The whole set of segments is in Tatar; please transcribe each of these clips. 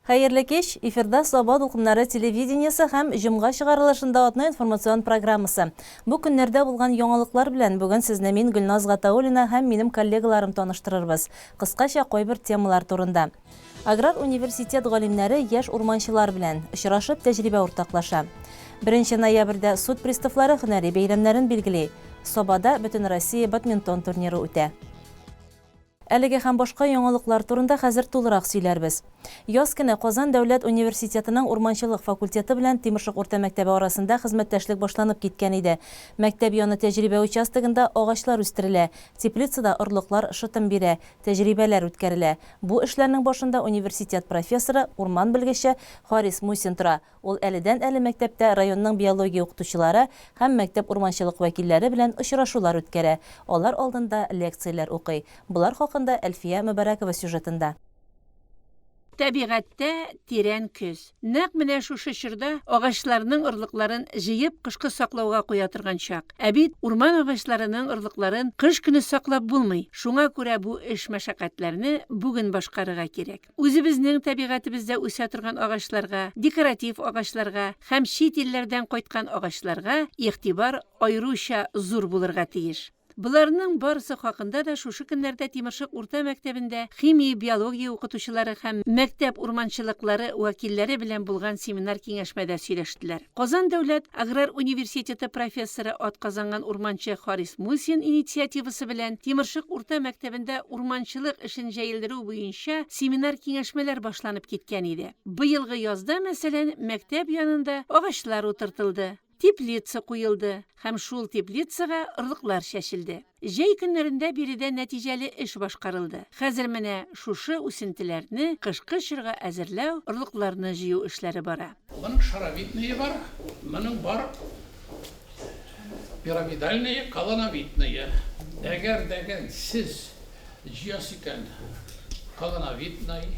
Хәерле кич! Эфирда Саба дулкыннары телевидениесе һәм җомга чыгарылышында атна информацион программасы. Бу көннәрдә булган яңалыклар белән бүген сезне мин Гөлназ Гатауллина һәм минем коллегаларым таныштырырбыз. Кыскача кайбер темалар турында. Аграр университет галимнәре яшь урманчылар белән очрашып тәҗрибә уртаклаша. Беренче ноябрьдә суд приставлары һөнәри бәйрәмнәрен билгели. Сабада Бөтенроссия бадминтон турниры үтә. Әлеге һәм башка яңалыклар турында хәзер тулырак сөйләрбез. Яз көне Казан дәүләт университетының урманчылык факультеты белән Тимершык урта мәктәбе арасында хезмәттәшлек башланып киткән иде. Мәктәп яны тәҗрибә участогында агачлар үстерелә, теплицада орлыклар шытым бирә, тәҗрибәләр үткәрелә. Бу эшләрнең башында университет профессоры, урман белгече Харис Мусин тора. Ул әледән-әле мәктәптә районның биология укытучылары һәм мәктәп урманчылык вәкилләре белән очрашулар үткәрә, алар алдында лекцияләр укый. Болар хакында Әлфия Мөбарәкова сюжетында. Табигатьтә тирән көз. Нәкъ менә шушы чорда агачларның орлыкларын җыеп кышкы саклауга куя торган чак. Ә бит урман агачларының орлыкларын кыш көне саклап булмый, шуңа күрә бу эш-мәшәкатьләрне бүген башкарырга кирәк. Үзебезнең табигатебездә үсә торган агачларга, декоратив агачларга һәм чит илләрдән кайткан агачларга игътибар аеруча зур булырга тиеш. Боларның барысы хакында да шушы көннәрдә Тимершык урта мәктәбендә химия-биология укытучылары һәм мәктәп урманчылыклары вәкилләре белән булган семинар-киңәшмәдә сөйләштеләр. Казан дәүләт аграр университеты профессоры, атказанган урманчы Харис Мусин инициативасы белән Тимершык урта мәктәбендә урманчылык эшен җәелдерү буенча семинар-киңәшмәләр башланып киткән иде. Быелгы язда, мәсәлән, мәктәп янында агачлар утыртылды, теплица куелды һәм шул теплицага орлыклар чәчелде. Җәй көннәрендә биредә нәтиҗәле эш башкарылды. Хәзер менә шушы үсентеләрне кышкы чорга әзерләү, орлыкларны җыю эшләре бара. Моның шаровидные бар, моның бар пирамидальные, колоновидные. Әгәр дәген сез җыясыз икән, колоновидный,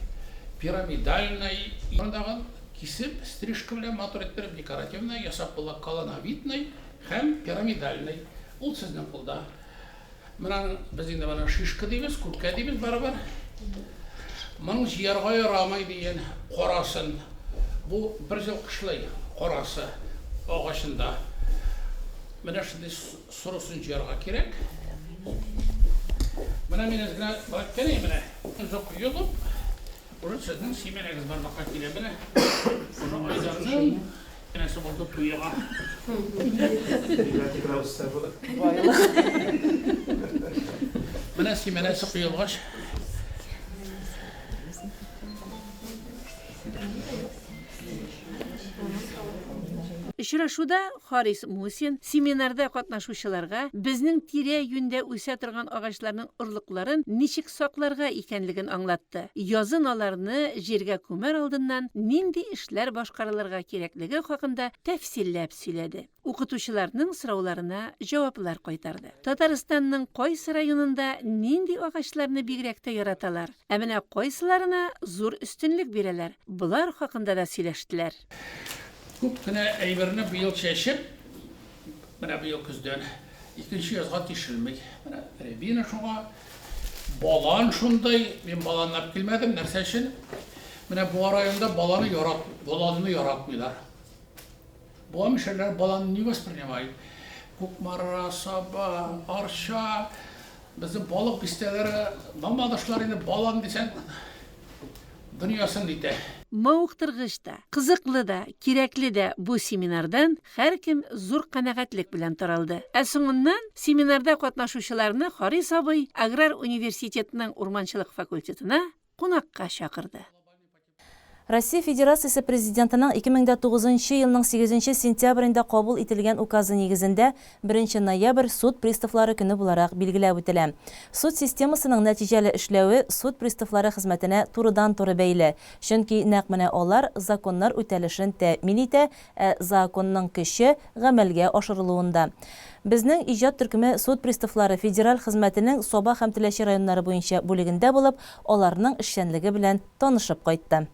пирамидальный, мондагын кисеп, стрижка белән матур иттереп, декоративный ясап була, колоновидный Һәм пирамидальный. Ул сезнең кулда. Менә аның, без инде моны шишка дибез, күркә дибез барыбер. Моның җыярга ярамый дигән карасын. Бу бер ел кышлый карасы агачында. Менә шундый сорысын җыярга кирәк. Менә мин әз генә әйткән идем, менә. Зук йолып, уже сезнең семенәгез барлыкка килә. Менә шуны Айдарның Нәрсә булды туйга? Менә симәнәсе коелгач. Очрашуда Харис Мусин семинарда катнашучыларга безнең тирә-юньдә үсә торган агачларның орлыкларын ничек сакларга икәнлеген аңлатты, язын аларны җиргә күмәр алдыннан нинди эшләр башкарылырга кирәклеге хакында тәфсилләп сөйләде, укытучыларның сорауларына җаваплар кайтарды. Татарстанның кайсы районында нинди агачларны бигрәк тә яраталар, ә менә кайсыларына зур өстенлек бирәләр, болар хакында да сөйләштеләр. Күп кенә әйберне быел чәчеп, менә быел көздән, икенче язга тишелми. Менә рябина шуңа, Балан шундый, мин баланны алып килмәдем, нәрсә өчен? Менә Буа районында баланы ярат, баланны яратмыйлар. Буа мишәрләре баланны не воспринимает. Кукмара, Саба, Арча, безнең балык бистәләре, Мамадышлар инде балан дисәң, дөньясын итә. Мавыктыргыч та, кызыклы да, кирәкле дә бу семинардан һәркем зур канәгатьлек белән таралды. Ә соңыннан семинарда катнашучыларны Харис абый аграр университетның урманчылык факультетына кунакка чакырды. Россия Федерациясе Президентының 2009 нчы елның сигезенче сентябрендә кабул ителгән Указы нигезендә беренче ноябрь суд приставлары көне буларак билгеләп үтелә. Суд системасының нәтиҗәле эшләве суд приставлары хезмәтенә турыдан-туры бәйле, чөнки нәкъ менә алар законнар үтәлешен тәэмин итә, ә заоконның көче, гамәлгә ашырылуында. Безнең иҗат төркеме суд приставлары федераль хезмәтенең Саба һәм Теләче районнары буенча бүлегендә булып, аларның эшчәнлеге белән танышып кайтты.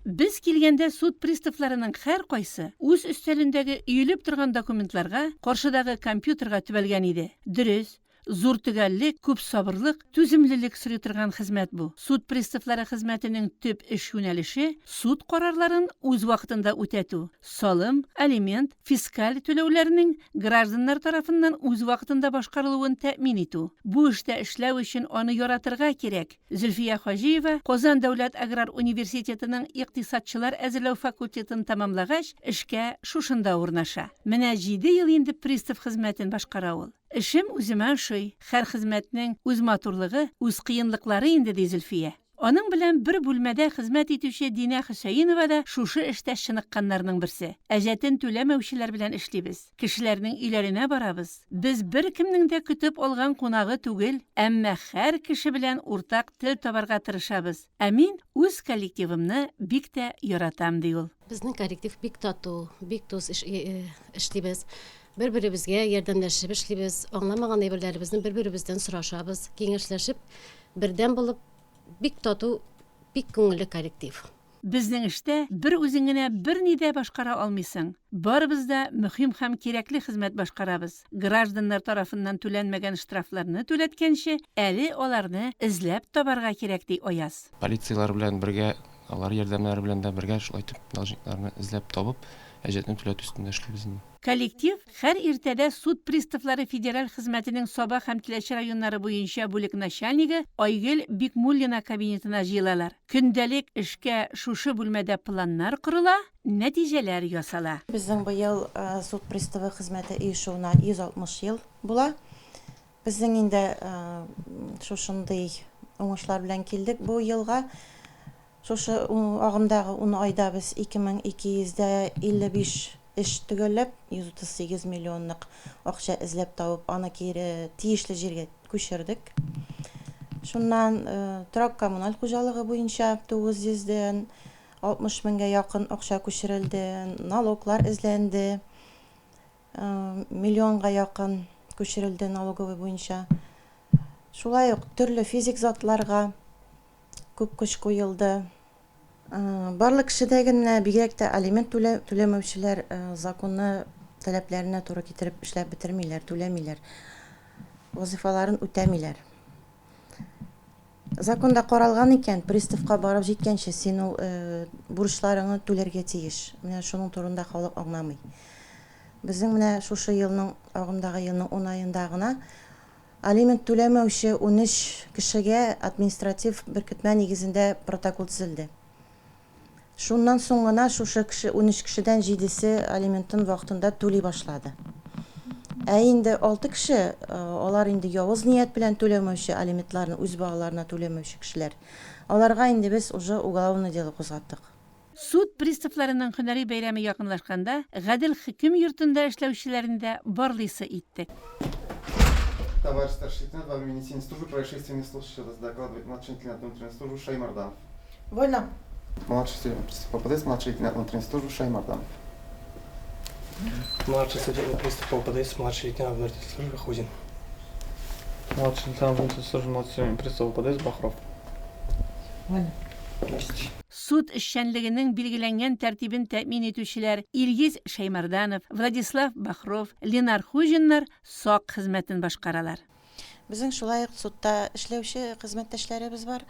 Без килгәндә суд приставларының һәркайсы үз өстәлендәге өелеп торган документларга, каршыдагы компьютерга төбәлгән иде. Дөрес, Зур төгәллек, күп сабырлык, түземлелек сорый торган хезмәт бу. Суд приставлары хезмәтенең төп эш юнәлеше, суд карарларын үз вакытында үтәтү, салым, алимент, фискаль түләүләрнең гражданнар тарафыннан үз вакытында башкарылуын тәэмин итү. Бу эштә эшләү өчен аны яратырга кирәк. Зөлфия Хаҗиева Казан дәүләт аграр университетының икътисадчылар әзерләү факультетын тәмамлагач, эшкә шушында урнаша. Менә җиде ел инде пристав хезмәтен башкара ул. Эшем үземә ошый, һәр хезмәтнең үз матурлыгы, үз кыенлыклары инде, ди Зөлфия. Аның белән бер бүлмәдә хезмәт итүче Динә Хөсәенова да шушы эштә чыныкканнарның берсе. Әҗәтен түләмәүчеләр белән эшлибез. Кешеләрнең өйләренә барабыз. Без беркемнең дә көтеп алган кунагы түгел, әмма һәр кеше белән уртак тел табарга тырышабыз. Ә мин үз коллективымны бик тә яратам, ди ул. Безнең коллектив бик тату, бик дус эшлибез. Бер-беребезгә ярдәмләшеп эшлибез, аңламаган әйберләребезне бер-беребездән сорашабыз, киңәшләшеп, бердәм булып, бик тату, бик күңелле коллектив. Безнең эштә бер үзең генә берни дә башкара алмыйсың. Барыбыз да мөһим һәм кирәкле хезмәт башкарабыз. Гражданнар тарафыннан түләнмәгән штрафларны түләткәнче, әле аларны эзләп табарга кирәк, ди Аяз. Полицияләр белән бергә, алар ярдәмнәре белән дә бергә шулай итеп должникларны эзләп табып, әҗәтне түләтү өстендә эшлибез инде. Коллектив һәр иртәдә суд приставлары федераль хезмәтенең Саба һәм Теләче районнары буенча бүлек начальнигы Айгөл Бикмуллина кабинетына җыелалар. Көндәлек эшкә шушы бүлмәдә планнар корыла, нәтиҗәләр ясала. Безнең быел суд приставы хезмәте оешуына 160 ел була. Безнең инде шушындый уңышлар белән килдек бу елга. Шушы агымдагы ун айда без 2255 эш төгәлләп, 138 миллионлык акча эзләп табып, аны кире тиешле җиргә күчердек. Шуннан торак-коммуналь хуҗалыгы буенча 900 дән 60 меңгә якын акча күчерелде, налоглар эзләнде, миллионга якын күчерелде налоговый буенча. Шулай ук төрле физик затларга Күп көч куелды. Барлык кеше дә генә, бигрәк тә алимент түләмәүчеләр законны таләпләренә туры китереп эшләп бетермиләр, түләмиләр, вазыйфаларын үтәмиләр. Законда каралган икән, приставка барып җиткәнче син ул бурычларыңны түләргә тиеш. Менә шуның турында халык аңламый. Безнең менә шушы елның, агымдагы елның ун аенда гына Алимент түләмәүче 13 кешегә административ беркетмә нигезендә протокол төзелде. Шуннан соң гына шушы кеше, 13 кешедән җидесе алиментын вакытында түли башлады. Ә инде алты кеше, алар инде явыз ният белән түләмәүче алиментларны үз балаларына түләмәүче кешеләр. Аларга инде без уже уголовное дело кузгаттык. Суд приставларының һөнәри бәйрәме якынлашканда, гадел хөкем йортында эшләүчеләрне дә барлыйсы иттек. Товарищ старший лейтенант, во время несения службы происшествия не случилось, докладывает младший лейтенант внутренней службы Шаймарданов. Вольно. Младший судебный пристав по ПДС, младший лейтенант внутренней службы Шаймарданов. Младший судебный пристав по ПДС, младший лейтенант внутренней службы Хузин. Младший лейтенант внутренней службы, младший судебный пристав по ПДС Бахров. Вольно. Суд эшчәнлегенең билгеләнгән тәртибен тәэмин итүчеләр Илгиз Шәймәрданов, Владислав Бахров, Ленар Хуҗиннар сак хезмәтен башкаралар. Безнең шулай ук судта эшләүче хезмәттәшләребез бар.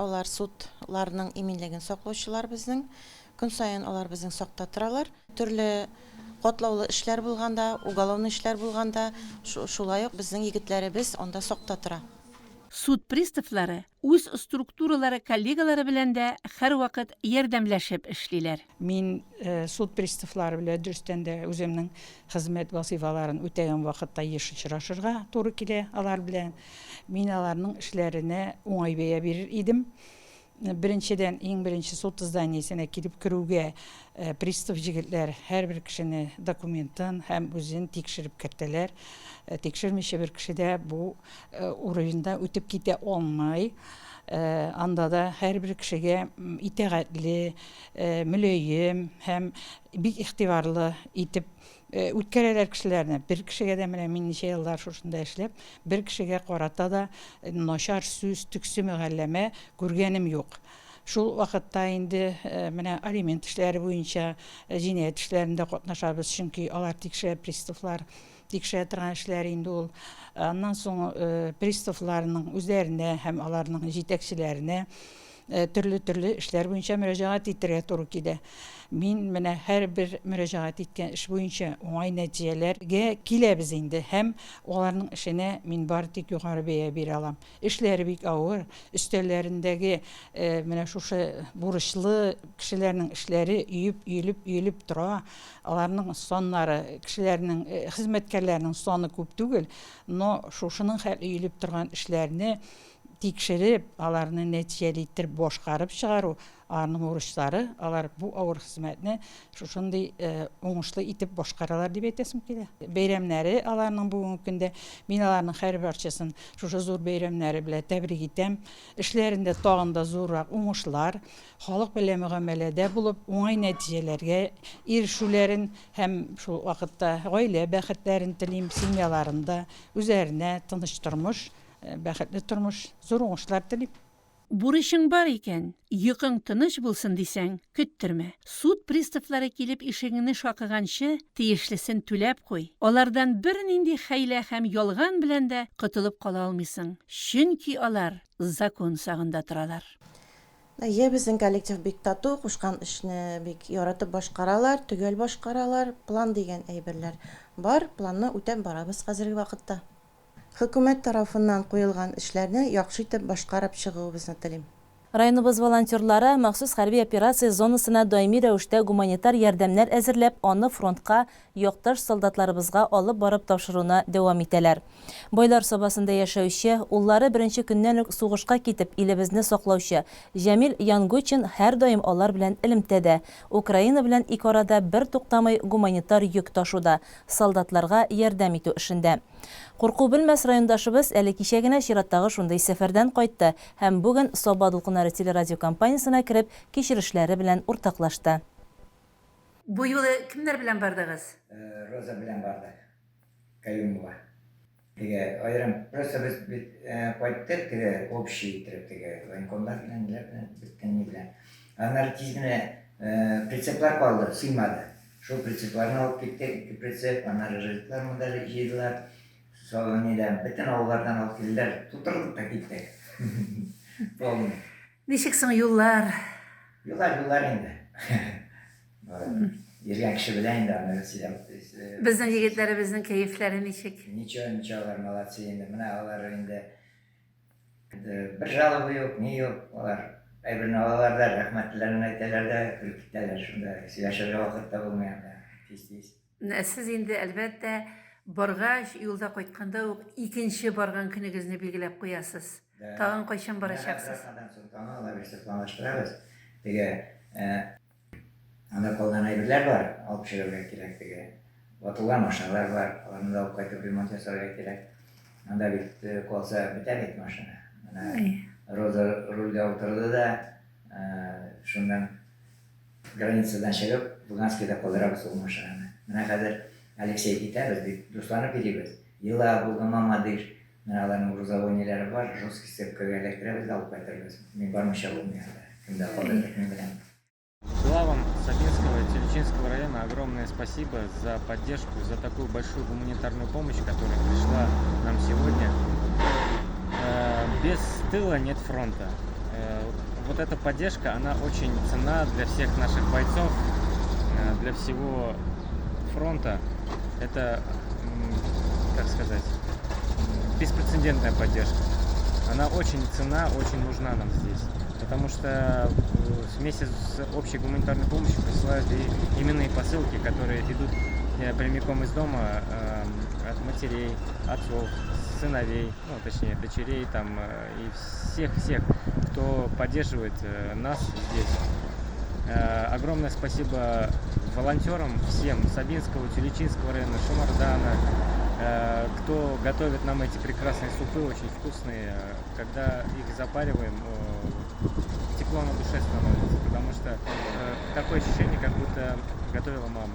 Алар судларның иминлеген саклаучылар безнең. Көн саен алар безнең сакта торалар. Төрле катлаулы эшләр булганда, уголовный эшләр булганда, шулай ук безнең егетләребез анда сакта тора. Суд приставлары үз структуралары коллегалары белән дә һәрвакыт ярдәмләшеп эшлиләр. Мин суд приставлары белән дөрестән дә үземнең хезмәт вазыйфаларын үтәгән вакытта еш очрашырга туры килә алар белән. Мин аларның эшләренә уңай бәя бирер идем. Беренчедән, иң беренче суд зданиесенә килеп керүгә пристав җегетләр һәрбер кешене документын һәм үзен тикшереп кертәләр. Тикшермичә бер кеше дә бу уровеньда үтеп китә алмый. Анда да һәрбер кешегә итагатьле, мөлаем һәм бик игътибарлы итеп үткәрәләр кешеләрне. Бер кешегә дә менә мин ничә еллар шушында эшләп, бер кешегә карата да начар сүз, төксе мөгалләмә күргәнем юк. Шул вакытта инде менә алимент эшләре буенча җинаять эшләрендә катнашабыз, чөнки алар тикшерә приставлар. тикшерә торган эшләр инде ул. Аннан соң приставларның үзләренә һәм аларның җитәкчеләренә төрле-төрле эшләр буенча мөрәҗәгать итәргә туры килә. Мин менә һәрбер мөрәҗәгать иткән эш буенча уңай нәтиҗәләргә киләбез инде һәм аларның эшенә мин бары тик югары бәя бирә алам. Эшләре бик авыр, өстәлләрендәге менә шушы бурычлы кешеләрнең эшләре өеп, өелеп, өелеп тора. Аларның саннары, кешеләрнең, хезмәткәрләрнең саны күп түгел, но шушының хәл өелеп торган эшләрне тикшереп, аларны нәтиҗәле иттереп башкарып чыгару, аларның бурычлары, алар бу авыр хезмәтне шушындый уңышлы итеп башкаралар дип әйтәсем килә. Бәйрәмнәре аларның бүгенге көндә, мин аларның һәрбарчасын шушы зур бәйрәмнәре белән тәбрик итәм. Эшләрендә тагын да зуррак уңышлар, халык белән мөгамәләдә булып, уңай нәтиҗәләргә ирешүләрен һәм шул вакытта гаилә бәхетләрен телим, семьяларында үзләренә тыныч тормыш, бәхетле тормыш, зур уңышлар телим. Бурычың бар икән, йокың тыныч булсын дисәң, көттермә. Суд приставлары килеп ишегеңне шакыганчы, тиешлесен түләп куй. Алардан бернинди хәйлә һәм ялган белән дә котылып кала алмыйсың, чөнки алар закон сагында торалар. Әйе, безнең коллектив бик тату, кушкан эшне бик яратып башкаралар, төгәл башкаралар. План дигән әйберләр бар, планны үтәп барабыз хәзерге вакытта. Хөкүмәт тарафыннан куелган эшләрне яхшы итеп башкарып чыгуыбызны телим. Районыбыз волонтерлары махсус хәрби операция зонасына даими рәвештә гуманитар ярдәмнәр әзерләп, аны фронтка якташ солдатларыбызга алып барып тапшыруны дәвам итәләр. Байлар Сабасында яшәүче, уллары беренче көннән үк сугышка китеп, илебезне саклаучы Җәмил Янгучин һәрдаим алар белән элемтәдә, Украина белән ике арада бертуктамый гуманитар йөк ташуда, солдатларга ярдәм итү эшендә. Курку белмәс райондашыбыз әле кичә генә чираттагы шундый сәфәрдән кайтты һәм бүген Саба дулкыннары телерадиокомпаниясенә кереп, кичерешләре белән уртаклашты. Бу юлы кемнәр белән бардыгыз? Роза белән бардык. Каюмова. Теге аерым, просто без бит кайттык теге общий иттереп теге военкомнар белән, ниләр белән, беткән ни белән. Аннары тиз генә прицеплар калды, сыймады. Шул прицепларны алып киттек, ике прицеп, аннары жилетлар монда җыйдылар. Сол нидән, бөтен авыллардан алып килделәр, тутырдык та киттек. Полный. Ничек соң юллар? Юллар, юллар инде. Йөргән кеше белә инде аны сөйләп. Безнең егетләребезнең кәефләре ничек? Ничего, ничего, алар молодцы инде. Менә алар инде Бер жалоба юк, ни юк. Алар әйберне алалар да, рәхмәтләрен әйтәләр дә, көлеп китәләр шунда. Сөйләшергә вакыт та булмый анда. Тиз-тиз. Менә сез инде, әлбәттә, баргач, юлда кайтканда ук икенче барган көнегезне билгеләп куясыз. Да. Тагын кайчан Менә барачаксыз? хәзер атнадан соң тагын алла бирсә планлаштырабыз. Теге Анда калган әйберләр бар, алып төшерергә кирәк теге. Ватылган машиналар бар, аларны да алып кайтып ремонт ясарга кирәк. Анда бит э, калса бетә бит машина. Менә Роза рульгә утырды да, э, шуннан границадан чыгып, Луганскида калдырабыз ул машинаны. Менә хәзер Алексей китә, без бит дусланып йөрибез. Ела, Булга, Мамадыш. Менә аларның грузовой ниләре бар, жесткий сцепкага эләктерәбез дә алып кайтырбыз. Мин бармыйча булмый анда. Кемдә калдырдык, мин беләм. Главам Сабинского и Циличинского района огромное спасибо за поддержку, за такую большую гуманитарную помощь, которая пришла нам сегодня. Э, без тыла нет фронта. Э, вот эта поддержка, она очень ценна для всех наших бойцов, э, для всего фронта. Это, как сказать, беспрецедентная поддержка. Она очень ценна, очень нужна нам здесь. Потому что э, вместе с общей гуманитарной помощью присылают и именные посылки, которые идут э, прямиком из дома эм, от матерей, отцов, сыновей, ну, точнее, дочерей там э, и всех-всех, кто поддерживает нас здесь. Огромное спасибо волонтерам всем Сабинского, Тюлечинского района, Шумардана, э, кто готовит нам эти прекрасные супы, очень вкусные. Когда их запариваем, э, тепло на душе становится, потому что э, такое ощущение, как будто готовила мама.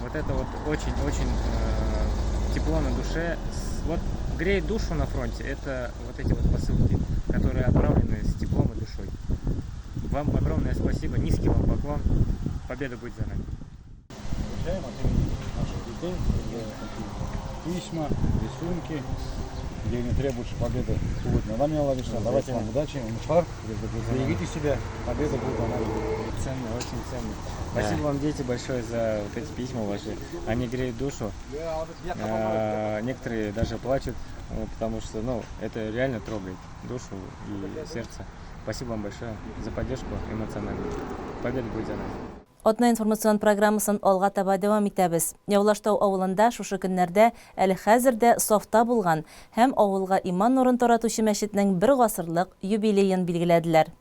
Вот это вот очень-очень тепло на душе. Вот греет душу на фронте, это вот эти вот посылки, которые отправлены с теплом и душой. Вам огромное спасибо, низкий вам поклон. Победа будет за нами. Вручаем от имени наших цветы, письма, рисунки, где они требуют, что победа будет над нами, Алла бирса. Давайте вам удачи, уңышлар, берегите себя, победа будет за нами. Ценно, очень ценно. Спасибо вам, дети, большое за вот эти письма ваши. Они греют душу. Некоторые даже плачут, потому что, ну, это реально трогает душу и сердце. Спасибо вам большое за поддержку эмоциональную. Победа будет за нами. Атна информацион программасын алга таба дәвам итәбез. Явлаштау авылында шушы көннәрдә әле хәзер дә сафта булган һәм авылга иман нурын таратучы мәчетнең бер гасырлык юбилеен билгеләделәр.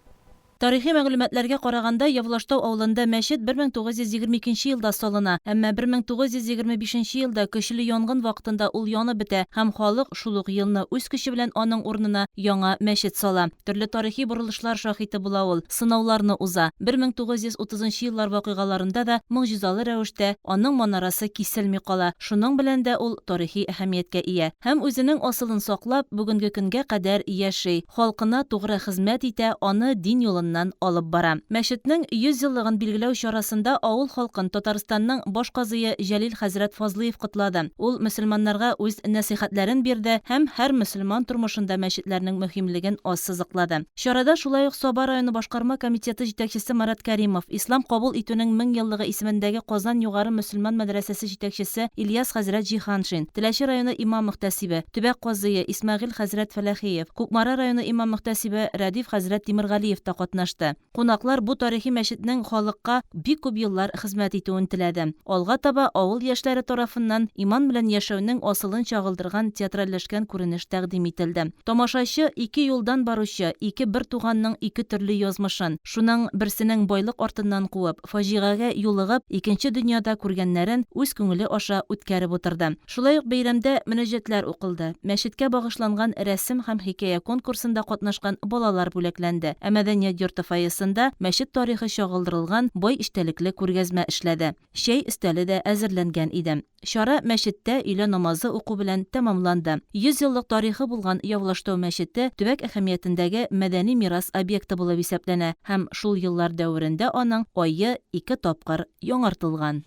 Тарихи мәгълүматларга караганда, Явлаштау авылында мәчет 1922 елда салына, әмма 1925 елда көчле янгын вакытында ул янып бетә һәм халык шул ук елны үз көче белән аның урынына яңа мәчет сала. Төрле тарихи борылышлар шаһиты була ул, сынауларны уза. 1930 еллар вакыйгаларында да могҗизалы рәвештә аның манарасы киселми кала. Шуның белән дә ул тарихи әһәмияткә ия һәм үзенең асылын саклап, бүгенге көнгә кадәр яши. Халкына тугры хезмәт итә, аны дин юлыннан алып бара. Мәчетнең 100 еллыгын билгеләү чарасында авыл халкын Татарстанның баш казые Җәлил хәзрәт Фазлыев котлады. Ул мөселманнарга үз нәсыйхәтләрен бирде һәм һәр мөселман тормышында мәчетләрнең мөһимлеген ассызыклады. Чарада шулай ук Саба районы башкарма комитеты җитәкчесе Марат Кәримов, Ислам кабул итүнең 1000 еллыгы исемендәге Казан югары мөселман мәдрәсәсе җитәкчесе Ильяс хәзрәт Җиһаншин, Теләче районы имам-мөхтәсибе, төбәк казые Исмәгыйль хәзрәт Фәләхиев, Кукмара районы имам-мөхтәсибе Рәдиф хәзрәт Тимергалиев та катнашты. Кунаклар бу тарихи мәчетнең халыкка бик күп еллар хезмәт итүен теләде. Алга таба авыл яшьләре тарафыннан иман белән яшәүнең асылын чагылдырган театральләшкән күренеш тәкъдим ителде. Тамашачы ике юлдан баручы ике бертуганның ике төрле язмышын, шуның берсенең байлык артыннан куып, фаҗигагә юлыгып, икенче дөньяда күргәннәрен үз күңеле аша үткәреп утырды. Шулай ук бәйрәмдә мөнәҗәтләр укылды, мәчеткә багышланган рәсем һәм хикәя конкурсында катнашкан балалар бүләкләнде, ә мәдәният йорты фойесында мәчет тарихы чагылдырылган бай эчтәлекле күргәзмә эшләде. Чәй өстәле дә әзерләнгән иде. Чара мәчеттә өйлә намазы уку белән тәмамланды. 100 еллык тарихы булган Явлаштау мәчете төбәк әһәмиятендәге мәдәни мирас объекты булып исәпләнә һәм шул еллар дәверендә аның ае ике тапкыр яңартылган.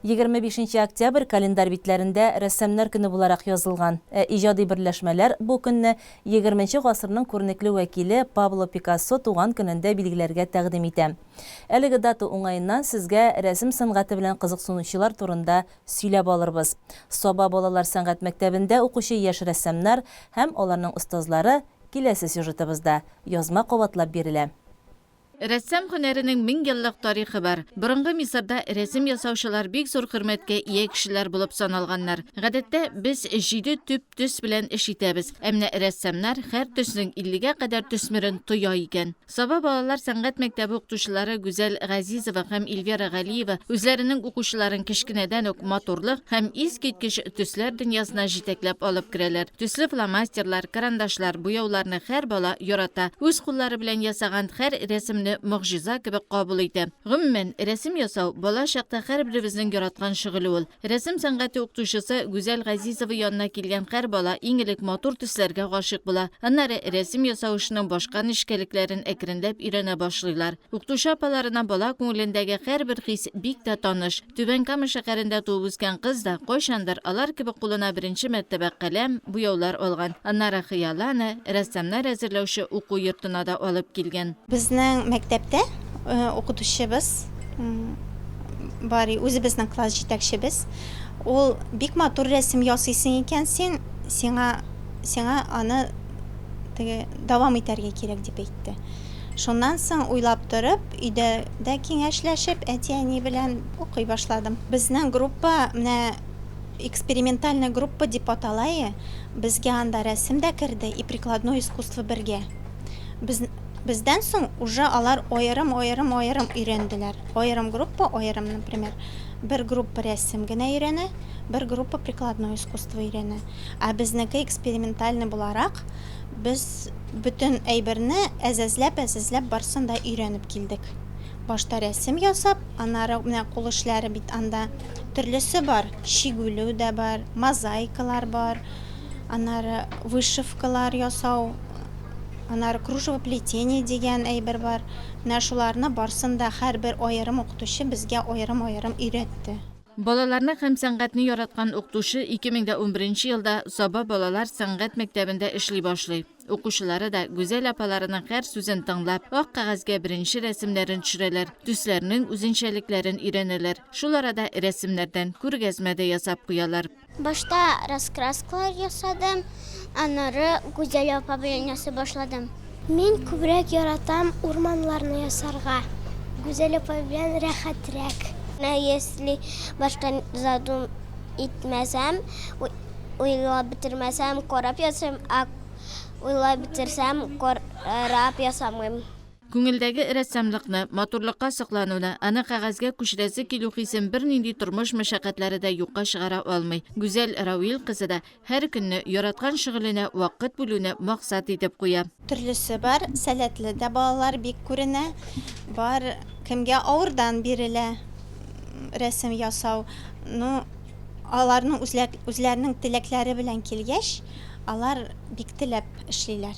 25 нче октябрь календарь битләрендә Рәссамнар көне буларак язылган. Ә иҗади берләшмәләр бу көнне егерменче гасырның күренекле вәкиле Пабло Пикассо туган көнендә билгеләргә тәкъдим итә. Әлеге дата уңаеннан сезгә рәсем сәнгате белән кызыксынучылар турында сөйләп алырбыз. Саба балалар сәнгать мәктәбендә укучы яшь рәссамнар һәм аларның остазлары киләсе сюжетыбызда язма кабатлап бирелә. Рәссам һөнәренең 1000 еллык тарихы бар. Борынгы Мисырда рәсем ясаучылар бик зур хөрмәткә ия кешеләр булып саналганнар. Гадәттә, без җиде төп төс белән эш итәбез. Ә менә рәссамнар һәр төснең иллегә кадәр төсмерен тоя икән. Саба балалар сәнгать мәктәбе укытучылары Гүзәл Газизова һәм Эльвира Галиева үзләренең укучыларын кечкенәдән үк матурлык һәм искиткеч төсләр дөньясына җитәкләп алып керәләр. Төсле фломастерлар, карандашлар, буяуларны һәр бала ярата. Үз куллары белән ясаган һәр рәсемне могҗиза кебек кабул итә. Гомумән, рәсем ясау, бала чакта һәрберебезнең яраткан шөгыле ул. Рәсем сәнгате укытучысы Гүзәл Газизова янына килгән һәр бала иң элек матур төсләргә гашыйк була. Аннары рәсем ясау эшенең башка нечкәлекләрен әкренләп өйрәнә башлыйлар. Укытучы апаларына бала күңелендәге һәрбер хис бик тә таныш. Түбән Кама шәһәрендә туып үскән кыз да кайчандыр алар кебек кулына беренче мәртәбә каләм, буяулар алган. Аннары хыялы аны рәссамнар әзерләүче уку йортына да алып килгән. Безнең мәктәптә укытучыбыз бар, үзебезнең класс җитәкчебез. Ул бик матур рәсем ясыйсың икән син, сиңа, сиңа аны теге дәвам итәргә кирәк дип әйтте. Шуннан соң уйлап торып, өйдә дә киңәшләшеп, әти-әни белән укый башладым. Безнең группа менә экспериментальная группа дип атала и, безгә анда рәсем дә керде и прикладной искусство бергә. Без, бездән соң уже алар аерым-аерым-аерым өйрәнделәр. Аерым группа, аерым, например, бер группа рәсем генә өйрәнә, бер группа прикладной искусство өйрәнә. Ә безнеке экспериментальный буларак, Без бөтен әйберне әз-әзләп-әз-әзләп барысын да өйрәнеп килдек. Башта рәсем ясап, аннары менә кул эшләре бит анда төрлесе бар, чигүле дә бар, мозаикалар бар, аннары вышивкалар ясау. Аннары кружевоплетение дигән әйбер бар. Менә шуларны барсын да һәрбер аерым укытучы безгә аерым-аерым өйрәтте. Балаларны һәм сәнгатьне яраткан укытучы 2011 елда Саба балалар сәнгать мәктәбендә эшли башлый. Укучылары да Гүзәл апаларының һәр сүзен тыңлап, ак кәгазьгә беренче рәсемнәрен төшерәләр, төсләрнең үзенчәлекләрен өйрәнәләр. Шул арада рәсемнәрдән күргәзмә дә ясап куялар. Башта раскраскалар ясадым, аннары Гүзәл апа белән ясый башладым. Мин күбрәк яратам урманнарны ясарга. Гүзәл апа белән рәхәтрәк. Менә если башта задум итмәсәм, уйлап бетермәсәм, карап ясыйм, ә уйлап бетерсәм, карап ясамыйм. Күңелдәге рәссамлыкны, матурлыкка соклануны, аны кәгазьгә күчерәсе килү хисен бернинди тормыш мәшәкатьләре дә юкка чыгара алмый. Гүзәл Рауил кызы да һәр көнне яраткан шөгыленә вакыт бүлүне максат итеп куя. Төрлесе бар, сәләтле дә балалар бик күренә, бар кемгә авырдан бирелә рәсем ясау. Ну, аларның үзләренең теләкләре белән килгәч, алар бик теләп эшлиләр.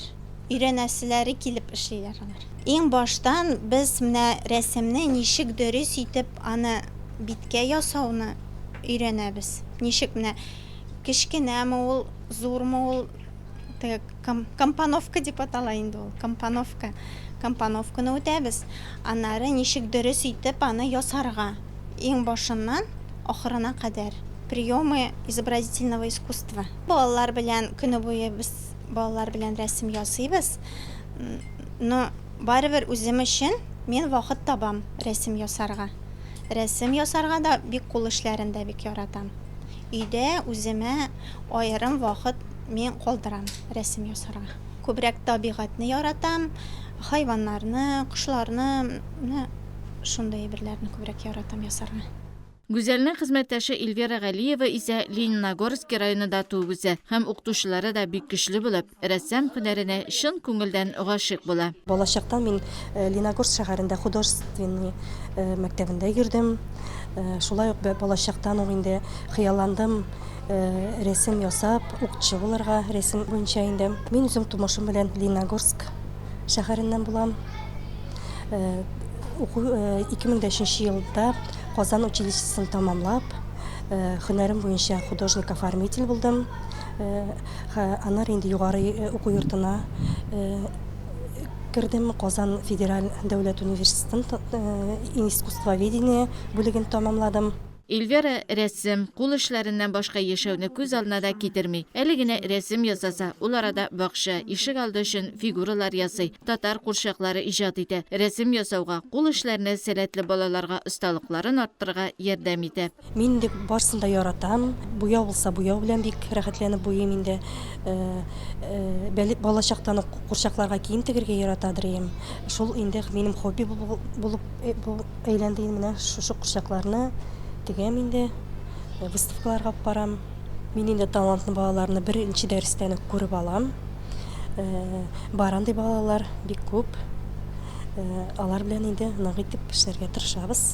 Өйрәнәселәре килеп эшлиләр алар. Иң баштан без менә рәсемне ничек дөрес итеп аны биткә ясауны өйрәнәбез. Ничек менә кечкенәме ул, зурмы ул, теге компоновка дип атала инде ул, компоновка. Компоновканы үтәбез. Аннары ничек дөрес итеп аны ясарга. Иң башыннан ахырына кадәр. Приемы изобразительного искусства. Балалар белән көне буе без балалар белән рәсем ясыйбыз. Но барыбер үзем өчен мин вакыт табам рәсем ясарга. Рәсем ясарга да, бик кул эшләрен дә бик яратам. Өйдә үземә аерым вакыт мин калдырам рәсем ясарга. Күбрәк табигатьне яратам, хайваннарны, кошларны, менә шундый әйберләрне күбрәк яратам ясарга. Гүзәлнең хезмәттәше Эльвира Галиева исә Лениногорски районында туып үсә һәм укытучылары да бик көчле булып, рәссам һөнәренә чын күңелдән гашыйк була. Балачактан мин Лениногорск шәһәрендә художественный мәктәбендә йөрдем. Шулай ук балачактан ук инде хыялландым рәсем ясап, укытучы булырга, рәсем буенча инде. Мин үзем тумышым белән Лениногорск шәһәреннән булам. Уку 2003 елда Казан училищесын тәмамлап, һөнәрем буенча художник-оформитель булдым. Аннары инде югары уку йортына кердем, Казан федераль дәүләт университетын искусствоведение бүлеген тәмамладым. Эльвира рәсем, кул эшләреннән башка яшәүне күз алдына да китерми. Әле генә рәсем ясаса, ул арада бакча, ишек алды өчен фигуралар ясый, татар курчаклары иҗат итә. Рәсем ясауга, кул эшләренә сәләтле балаларга осталыкларын арттырырга ярдәм итә. Мин инде барысын да яратам. Буяу булса, буяу белән бик рәхәтләнеп буйыйм инде. Балачактан ук курчакларга кием тегергә яратадыр идем. Шул инде минем хобби булып Әйләнде инде менә шушы курчакларны тегәм инде, выставкаларга алып барам. Мин инде талантлы балаларны беренче дәрестән үк күреп алам. Бар андый балалар бик күп. Алар белән инде нык итеп эшләргә тырышабыз.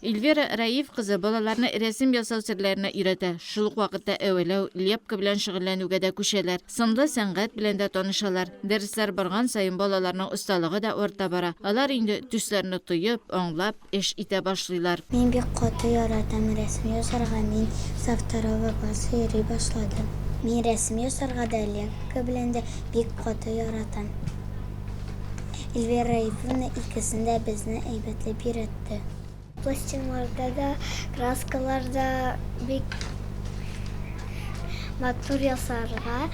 Эльвира Раиф кызы балаларны рәсем ясау серләренә өйрәтә, шул ук вакытта әвәләү, лепка белән шөгыльләнүгә дә күчәләр. Сынлы сәнгать белән дә танышалар. Дәресләр барган саен балаларның осталыгы да арта бара. Алар инде төсләрне тоеп, аңлап эш итә башлыйлар. Мин бик каты яратам рәсем ясарга, мин со второго класса йөри башладым. Мин рәсем ясарга да, лепка белән дә бик каты яратам. Эльвира Раифовна икесен дә безне әйбәтләп өйрәтте. Пластиннарда да, краскаларда бик матур ясарга.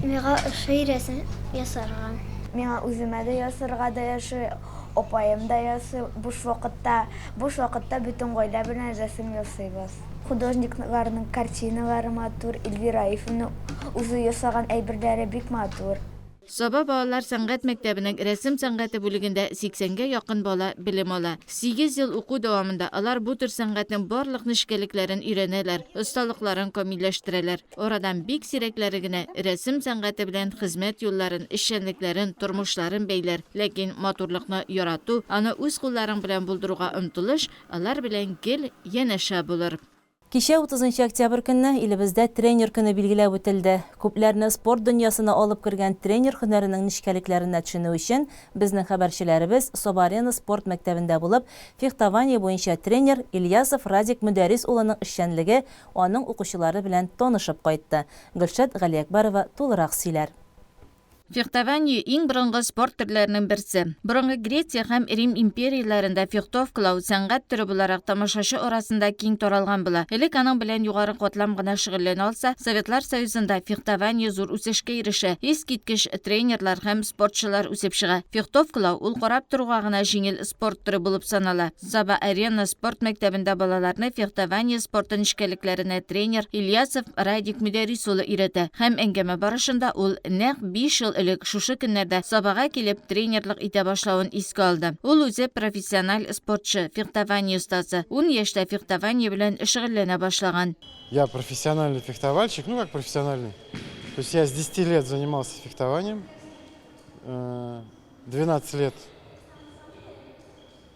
Миңа ошый рәсем ясарга. Миңа үземә дә ясарга да яшый, апаем да ясый буш вакытта. Буш вакытта бөтен гаилә белән рәсем ясыйбыз. Художникларның картиналары матур, Эльвира Раифовна үзе ясаган әйберләре бик матур. Саба балалар сәнгать мәктәбенең рәсем сәнгате бүлегендә 80 гә якын бала белем ала. Сигез ел уку дәвамында алар бу төр сәнгатьнең барлык нечкәлекләрен өйрәнәләр, осталыкларын камилләштерәләр. Арадан бик сирәкләре генә рәсем сәнгате белән хезмәт юлларын, эшчәнлекләрен, тормышларын бәйләр. Ләкин матурлыкны ярату, аны үз кулларың белән булдыруга омтылыш алар белән гел янәшә булыр. Кичә 30 октябрь көнне илебездә Тренер көне билгеләп үтелде. Күпләрне спорт дөньясына алып кергән тренер һөнәренең нечкәлекләренә төшенү өчен безнең хәбәрчеләребез Саба-Арена спорт мәктәбендә булып, фехтование буенча тренер Ильясов Радик Мөдәрис улының эшчәнлеге, аның укучылары белән танышып кайтты. Гөлшат Галиәкбәрова тулырак сөйләр. Фехтование, иң борынгы спорт төрләренең берсе. Борынгы Греция һәм Рим империяләрендә фехтовкалау, сәнгать төре буларак, тамашачы арасында киң таралган була. Элек аның белән югары катлам гына шөгыльләнә алса, Советлар Союзында фехтование зур үсешкә ирешә, искиткеч тренерлар һәм спортчылар үсеп чыга. Фехтовкалау, ул карап торуга гына җиңел спорт төре булып санала. Саба-Арена спорт мәктәбендә балаларны фехтование спорты нечкәлекләренә тренер Ильясов Радик Мөдәрис улы өйрәтә һәм әңгәмә барышында ул нәкъ биш ел элек шушы көннәрдә Сабага килеп тренерлык итә башлавын искә алды. Ул үзе профессиональ спортчы, фехтование остасы, ун яшьтә фехтование белән шөгыльләнә башлаган. Я профессиональный фехтовальщик, ну как профессиональный, то есть я с десяти лет занимался фехтованием, 12 лет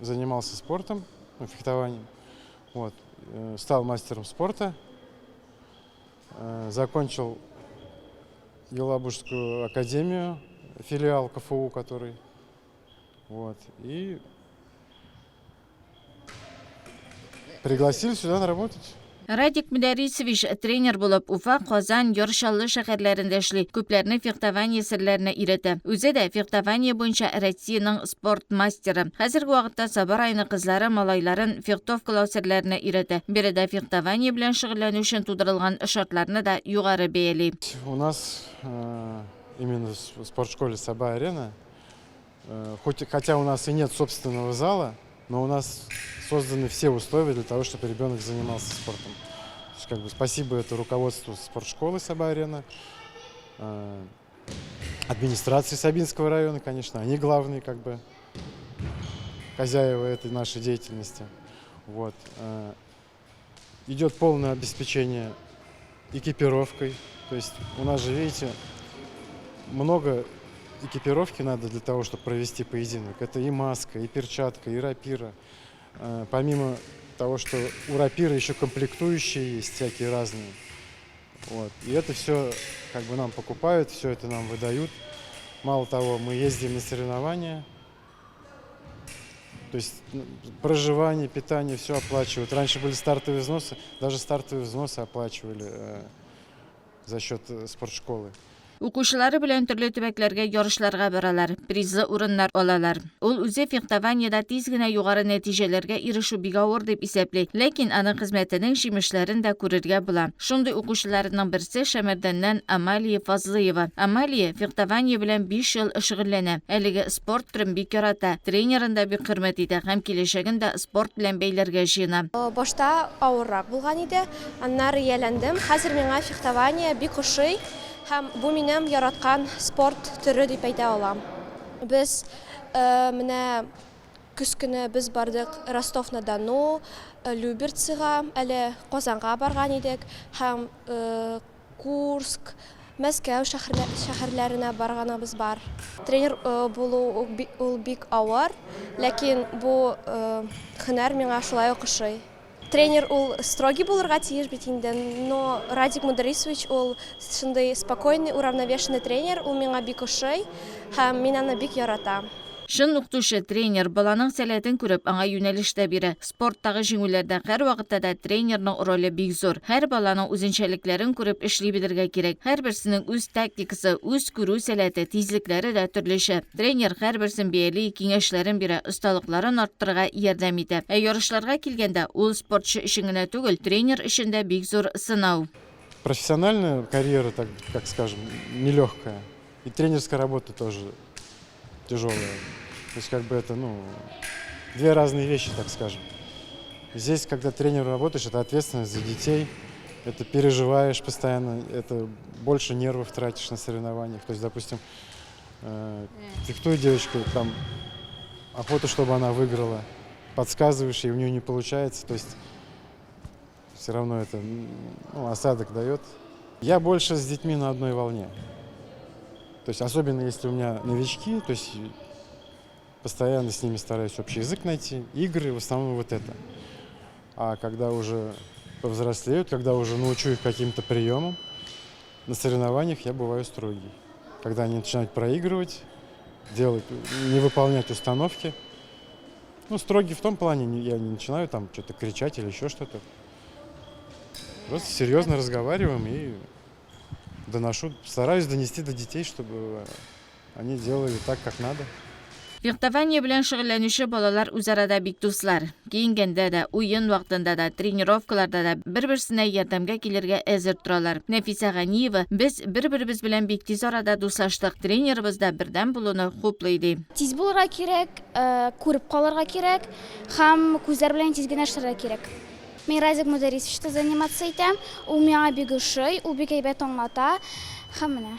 занимался спортом, ну, фехтованием. Вот. Стал мастером спорта, закончил Елабужскую академию, филиал КФУ, который. Вот. И пригласили сюда работать. Радик Мөдәрисович тренер булып Уфа, Казан, Яр Чаллы шәһәрләрендә эшли, күпләрне фехтование серләренә өйрәтә. Үзе дә фехтование буенча Россиянең спорт мастеры. Хәзерге вакытта Саба районы кызлары малайларын фехтовкалау серләренә өйрәтә. Биредә фехтование белән шөгыльләнү өчен тудырылган шартларны да югары бәяли. У нас именно в спортшколе Саба-Арена, хоть, хотя у нас и нет собственного зала, но у нас созданы все условия для того, чтобы ребенок занимался спортом. То есть, как бы, спасибо это руководству спортшколы Саба-Арена, администрации Сабинского района, конечно, они главные, как бы, хозяева этой нашей деятельности. Вот. Идет полное обеспечение экипировкой. То есть у нас же, видите, много экипировки надо для того, чтобы провести поединок. Это и маска, и перчатка, и рапира. Помимо того, что у рапиры еще комплектующие есть всякие разные. Вот. И это все как бы нам покупают, все это нам выдают. Мало того, мы ездим на соревнования. То есть проживание, питание, все оплачивают. Раньше были стартовые взносы, даже стартовые взносы оплачивали за счет спортшколы. Укучылары белән төрле төбәкләргә ярышларга баралар, призлы урыннар алалар. Ул үзе фехтованиедә тиз генә югары нәтиҗәләргә ирешү бик авыр дип исәпли, ләкин аның хезмәтенең җимешләрен дә күрергә була. Шундый укучыларының берсе Шәмәрдәннән Амалия Фазлыева. Амалия фехтование белән 5 ел шөгыльләнә. Әлеге спорт төрен бик ярата, тренерын да бик хөрмәт итә һәм киләчәген дә спорт белән бәйләргә җыена. Башта авыррак булган иде, аннары ияләндем. Хәзер миңа фехтование бик ошый. Һәм бу минем яраткан спорт төре дип әйтә алам. Без менә көз көне без бардык Ростов-на-Дону, Люберцыга, әле Казанга барган идек һәм Курск, Мәскәү шәһәрләренә барганыбыз бар. Тренер булу ул бик авыр, ләкин бу һөнәр миңа шулай ук ошый. Тренер ул строгий булырга тиеш бит инде, но Радик Мударисович ул шундый спокойный, уравновешенный тренер, ул миңа бик ошый һәм мин аны бик яратам. Чын укытучы, тренер баланың сәләтен күреп, аңа юнәлеш тә бирә. Спорттагы җиңүләрдә һәрвакытта да тренерның роле бик зур. Һәр баланың үзенчәлекләрен күреп эшли белергә кирәк. Һәрберсенең үз тактикасы, үз күрү сәләте, тизлекләре дә төрлечә. Тренер һәрберсен бәяли, киңәшләрен бирә, осталыкларын арттырырга ярдәм итә. Ә ярышларга килгәндә, ул спортчы өчен генә түгел, тренер өчен дә бик зур сынау. Профессиональная карьера, так, как скажем, нелегкая. И тренерская работа тоже тяжелая. То есть как бы это, ну, две разные вещи, так скажем. Здесь, когда тренером работаешь, это ответственность за детей, это переживаешь постоянно, это больше нервов тратишь на соревнованиях. То есть, допустим, фехтует девочка, там, охота, чтобы она выиграла, подсказываешь, и у нее не получается, то есть все равно это, ну, осадок дает. Я больше с детьми на одной волне. То есть особенно если у меня новички, то есть постоянно с ними стараюсь общий язык найти, игры в основном вот это. А когда уже повзрослеют, когда уже научу их каким-то приемам, на соревнованиях я бываю строгий. Когда они начинают проигрывать, делать, не выполнять установки. Ну, строгий в том плане, я не начинаю там что-то кричать или еще что-то. Просто серьезно разговариваем и доношу, стараюсь донести до детей, чтобы они делали так, как надо. Фехтование белән шөгыльләнүче балалар үзара да бик дуслар. Киенгәндә дә, уен вакытында да, тренировкаларда да бер-берсенә ярдәмгә килергә әзер торалар. Нәфисә Ганиева, Без бер-беребез белән бик тиз арада дуслаштык, тренерыбыз да бердәм булуны хуплый, ди. Тиз булырга кирәк, күреп калырга кирәк һәм күзләр белән тиз генә эшләргә кирәк. Мин Радик Мөдәрисовичта заниматься итәм. Ул миңа бик ошый, ул бик әйбәт аңлата һәм менә.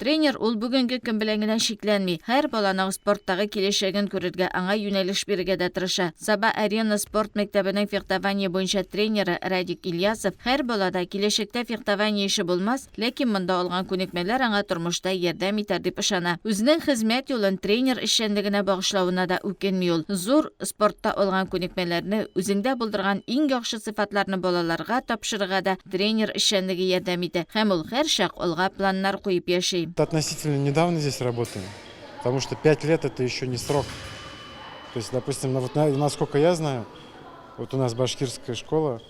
Тренер ул бүгенге көн белән генә чикләнми, һәр баланың спорттагы киләчәген күрергә, аңа юнәлеш бирергә дә тырыша. Саба-Арена спорт мәктәбенең фехтование буенча тренеры Радик Ильясов, һәр балада киләчәктә фехтование эше булмас, ләкин монда алган күнекмәләр аңа тормышта ярдәм итәр дип ышана. Үзенең хезмәт юлын тренер эшчәнлегенә багышлавына да үкенми ул. Зур спортта алган күнекмәләрне, үзеңдә булдырган иң яхшы сыйфатларны балаларга тапшырырга да тренер эшчәнлеге ярдәм итә һәм ул һәрчак алга планнар куеп яши. Относительно недавно здесь работаем, потому что 5 лет это еще не срок. То есть, допустим, вот насколько я знаю, вот у нас башкирская школа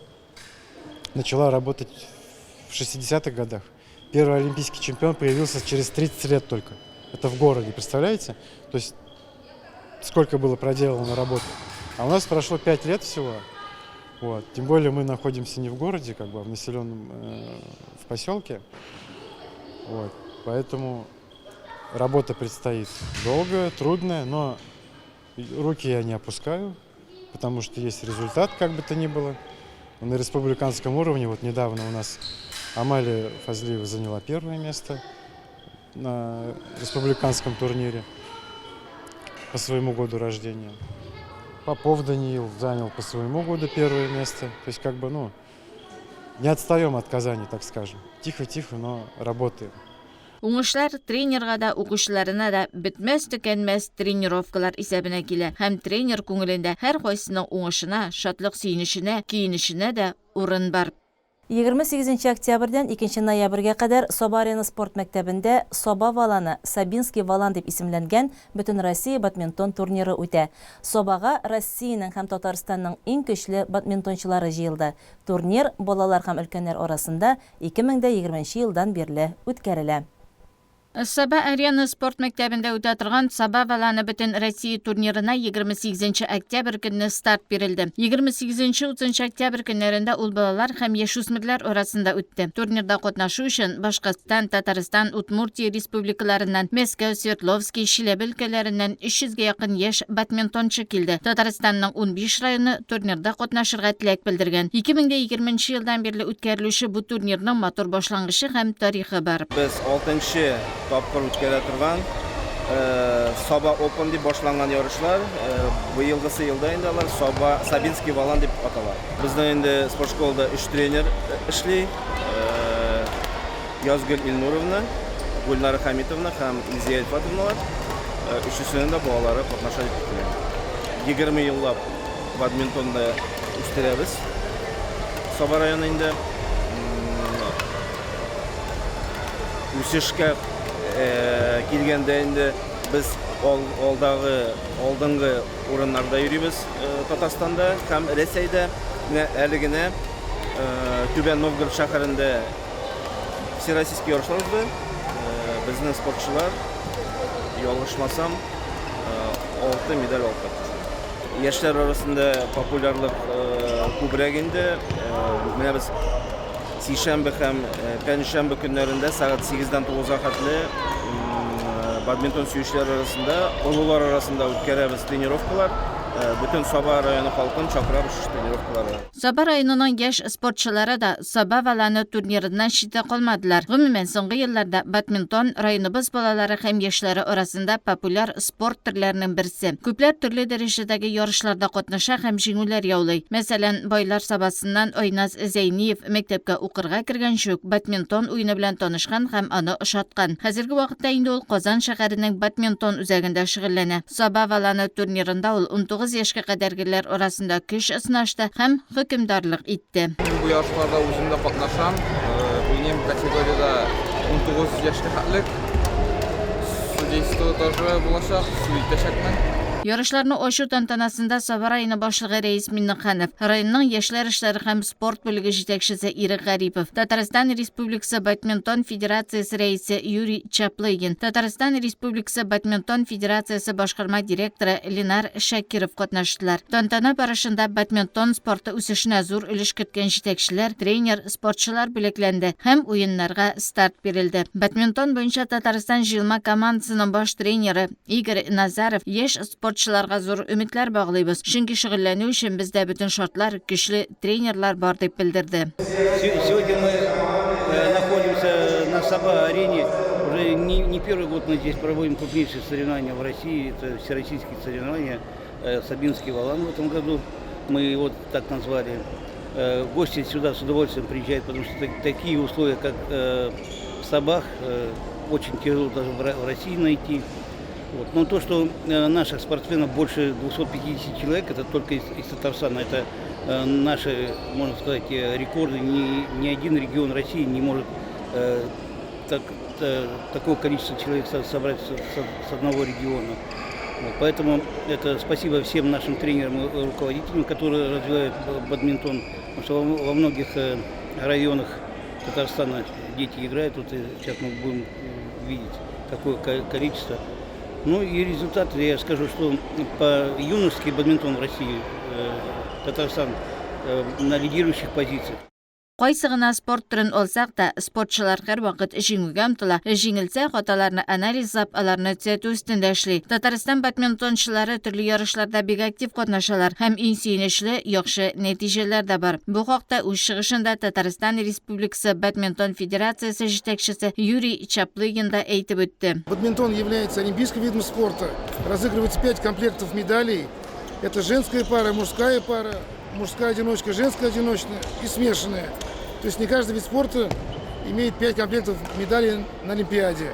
начала работать в 60-х годах. Первый олимпийский чемпион появился через 30 лет только. Это в городе, представляете? То есть сколько было проделано работы. А у нас прошло 5 лет всего. Вот. Тем более мы находимся не в городе, как бы, а в населенном, в поселке. Вот. Поэтому работа предстоит долгая, трудная, но руки я не опускаю, потому что есть результат, как бы то ни было. На республиканском уровне, вот недавно у нас Амалия Фазлиева заняла первое место на республиканском турнире по своему году рождения. Попов Даниил занял по своему году первое место. То есть как бы, ну, не отстаем от Казани, так скажем. Тихо-тихо, но работаем. Уңышлар тренерга да, укучыларына да бетмәс-төкәнмәс тренировкалар исәбенә килә һәм тренер күңелендә һәркайсының уңышына, шатлык-сөенеченә, көенеченә дә урын бар. 28 нче октябрьдән 2 нче ноябрьгә кадәр Саба-Арена спорт мәктәбендә Саба валаны, Сабинский валан дип исемләнгән Бөтенроссия бадминтон турниры үтә. Сабага Россиянең һәм Татарстанның иң көчле бадминтончылары җыелды. Турнир балалар һәм өлкәннәр арасында 2020 нче елдан бирле үткәрелә. Саба-Арена спорт мәктәбендә үтә торган Саба Валаны бөтен Россия турнирына 28 нче октябрь көнне старт бирелде. 28 нче 30 нчы октябрь көннәрендә ул балалар һәм яшүсмерләр арасында үтте. Турнирда катнашу өчен Башкортстан, Татарстан, Удмуртия республикаларыннан, Мәскәү, Свердловски, Чиләбе өлкәләреннән 300 гә якын яшь бадминтончы килде. Татарстанның 15 районы турнирда катнашырга теләк белдергән. 2020 нче елдан бирле үткәрелүче бу турнирның матур башлангычы һәм тарихы бар. Без алтынчы тапкыр үткәрә торган Саба Open дип башланган ярышлар, быелгысы елда инде алар Саба Сабинский валан дип атала. Безнең инде спортшколада өч тренер эшли. Язгөл Илнуровна, Гөлнара Хәмитовна һәм Илзия Илфатовналар. Өчесенең дә балалары катнаша дип көтелә. 20 еллап бадминтонны үстерәбез. Саба районы инде үсешкә килгәндә инде без алдагы алдынгы урыннарда йөрибез Татарстанда һәм Рәсәйдә. Менә әле генә Түбән Новгород шәһәрендә Всероссийский ярышлар узды. Безнең спортчылар, ялгышмасам, 6 медаль алып кайтты. Яшьләр арасында популярлык күбрәк инде. Менә без сишәмбе һәм пәнҗешәмбе көннәрендә сәгать 8-дән 9-га хәтле бадминтон сөючеләр арасында, олылар арасында үткәрәбез тренировкалар. Бөтен Саба районы халкын чакырабыз шушы тренировкаларга. Саба районының яшь спортчылары да Саба Валаны турнирыннан читтә калмадылар. Гомумән, соңгы елларда бадминтон, районыбыз балалары һәм яшьләре арасында популяр спорт төрләренең берсе. Күпләр төрле дәрәҗәдәге ярышларда катнаша һәм җиңүләр яулый. Мәсәлән, Байлар Сабасыннан Айназ Зәйниев мәктәпкә укырга кергәнче үк бадминтон уены белән танышкан һәм аны ошаткан. Хәзерге вакытта инде ул Казан шәһәренең бадминтон үзәгендә шөгыльләнә. Саба Валаны турнирында ул 19 19 яшькә кадәргеләр арасында көч сынашты һәм хөкемдарлык итте. Мин бу ярышларда үзем дә катнашам. Уйныйм категориядә 19 яшькә хәтлек. Судейство тоже булачак, суд итәчәкмен. Ярышларны ачу тантанасында Саба районы башлыгы Рәис Миннеханов, районның яшьләр эшләре һәм спорт бүлеге җитәкчесе Ирек Гарипов, Татарстан Республикасы Бадминтон федерациясе рәисе Юрий Чаплыгин, Татарстан Республикасы Бадминтон федерациясе башкарма директоры Ленар Шакиров катнаштылар. Тантана барышында бадминтон спорты үсешенә зур өлеш керткән җитәкчеләр, тренер, спортчылар бүләкләнде һәм уеннарга старт бирелде. Бадминтон буенча Татарстан җыелма командасының баш тренеры Игорь Назаров яшь спортчыларга зур өметләр баглыйбыз, чөнки шөгыльләнү өчен бездә бөтен шартлар, көчле тренерлар бар, дип белдерде. Сегодня мы э, находимся на Саба-арене. Уже не, не первый год мы здесь проводим крупнейшие соревнования в России. Это всероссийские соревнования э, Сабинский Валан в этом году. Мы его так назвали. Э, гости сюда с удовольствием приезжают, потому что такие условия, как в Сабах, очень тяжело даже в России найти. Вот. Но то, что наших спортсменов больше 250 человек, это только из, из Татарстана, это наши, можно сказать, рекорды. Ни, ни один регион России не может э, так, э, такое количество человек собрать с, с одного региона. Вот, поэтому это спасибо всем нашим тренерам и руководителям, которые развивают бадминтон. Потому что во, во многих районах Татарстана дети играют. Вот сейчас мы будем видеть, какое количество. Ну и результат, я скажу, что по юношеский бадминтон в России Татарстан на лидирующих позициях. Кайсы гына спорт төрен алсак та, спортчылар һәрвакыт җиңүгә омтыла, җиңелсә, хаталарны анализлап, аларны төзәтү өстендә эшли. Татарстан бадминтончылары төрле ярышларда бик актив катнашалар һәм иң сөенечле, яхшы нәтиҗәләр дә бар. Бу хакта үз чыгышында Татарстан Республикасы Бадминтон федерациясе җитәкчесе Юрий Чаплыгин да әйтеп үтте. Бадминтон является олимпийским видом спорта. Разыгрывается 5 комплектов медалей. Это женская пара, мужская пара, мужская одиночка, женская одиночная и смешанная. То есть не каждый вид спорта имеет 5 комплектов медалей на Олимпиаде.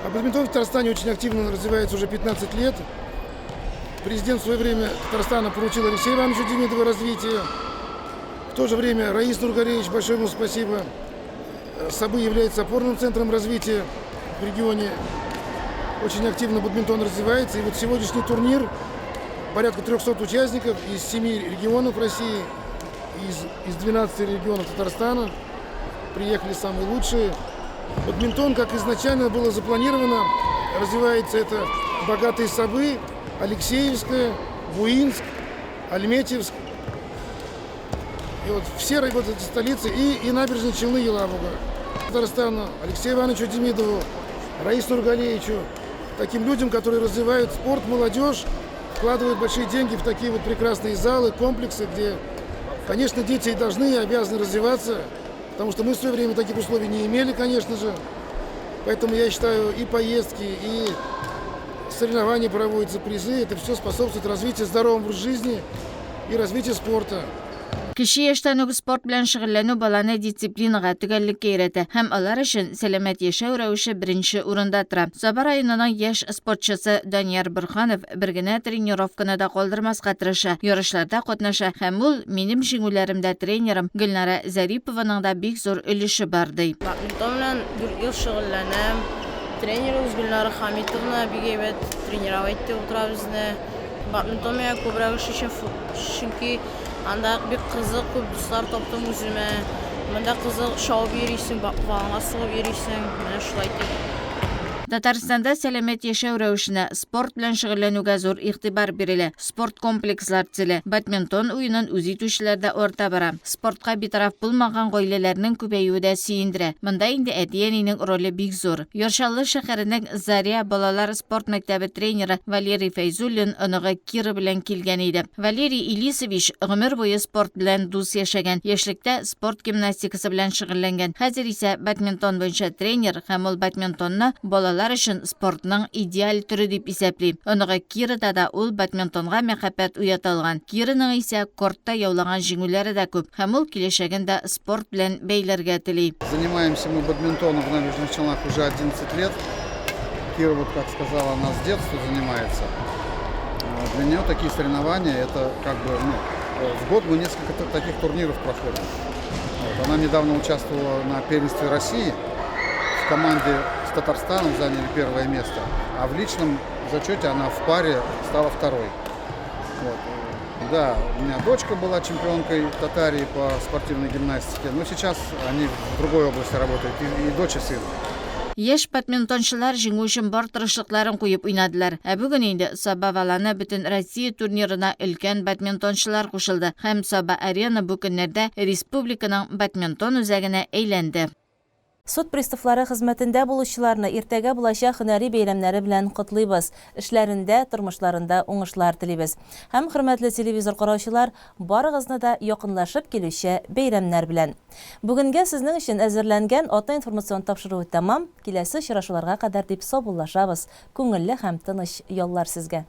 А бадминтон в Татарстане очень активно развивается уже 15 лет. Президент в свое время Татарстана поручил Алексею Ивановичу Демидову развитие. В то же время Раис Нургалиевич, большое ему спасибо, Сабы является опорным центром развития в регионе. Очень активно бадминтон развивается. И вот сегодняшний турнир, порядка 300 участников из 7 регионов России, из, из 12 регионов Татарстана. Приехали самые лучшие. Бадминтон, как изначально было запланировано, развивается это Богатые Сабы, Алексеевская, Буинск, Альметьевск. И вот все вот эти столицы и, и набережные Челны, Елабуга. Татарстану, Алексею Ивановичу Демидову, Раису Нургалиевичу, таким людям, которые развивают спорт, молодежь, вкладывают большие деньги в такие вот прекрасные залы, комплексы, где, конечно, дети должны и обязаны развиваться, потому что мы в свое время таких условий не имели, конечно же. Поэтому я считаю, и поездки, и соревнования проводятся, призы, это все способствует развитию здорового образа жизни и развитию спорта. Кече яшьтән үк спорт белән шөгыльләнү баланы дисциплинага, төгәллеккә өйрәтә һәм алар өчен сәламәт яшәү рәвеше беренче урында тора. Саба районының яшь спортчысы Данияр Борһанов бер генә тренировканы да калдырмаска тырыша, ярышларда катнаша һәм ул минем җиңүләремдә тренерым Гөлнара Зарипованың да бик зур өлеше бар, ди. Бадминтон белән дүрт ел шөгыльләнәм. Тренерыбыз Гөлнара Хамитовна бик әйбәт тренировать итеп утыра безне. Бадминтон миңа күбрәк ошый, чөнки анда бик кызык, күп дуслар таптым үземә. Монда кызык, чабып йөрисең, балаңа сугып йөрисең, менә шулай итеп. Татарстанда сәламәт яшәү рәвешенә, спорт белән шөгыльләнүгә зур игътибар бирелә. Спорт комплекслар төзелә. Бадминтон уенын үз итүчеләр дә арта бара. Спортка битараф булмаган гаиләләрнең күбәюе дә сөендерә. Монда инде әти-әнинең роле бик зур. Яр Чаллы шәһәренең Заря балалар спорт мәктәбе тренеры Валерий Фәйзуллин оныгы Кира белән килгән иде. Валерий Илисович гомер буе спорт белән дус яшәгән, яшьлектә спорт гимнастикасы белән шөгыльләнгән. Хәзер исә бадминтон буенча тренер һәм ул бадминтонны балалар өчен спортның идеаль төре дип исәпли. Оныгы Кирада да ул бадминтонга мәхәббәт уята алган. Кираның исә кортта яулаган җиңүләре дә күп һәм ул киләчәген дә спорт белән бәйләргә тели. Занимаемся мы бадминтоном в Набережных Челнах уже 11 лет. Кира, вот как сказала, она с детства занимается. Для нее такие соревнования, это как бы, ну, в год мы несколько таких турниров проходим. Вот. Она недавно участвовала на первенстве России. В команде с Татарстаном заняли первое место, а в личном зачете она в паре стала второй. Вот. Да, у меня дочка была чемпионкой Татарии по спортивной гимнастике, но сейчас они в другой области работают, и, и дочь, и сын. Яшь бадминтончылар җиңү өчен бар тырышлыкларын куеп уйнадылар. Ә бүген инде Саба Валаны бөтен Россия турнирына өлкән бадминтончылар кушылды һәм Саба Арена бу көннәрдә республиканың бадминтон үзәгенә әйләнде. Суд приставлары хезмәтендә булучыларны иртәгә булачак һөнәри бәйрәмнәре белән котлыйбыз, эшләрендә, тормышларында уңышлар телибез. Һәм, хөрмәтле телевизор караучылар, барыгызны да якынлашып килүче бәйрәмнәр белән! Бүгенгә сезнең өчен әзерләнгән Атна информацион тапшыруы тәмам, киләсе очрашуларга кадәр дип саубуллашабыз, күңелле һәм тыныч яллар сезгә!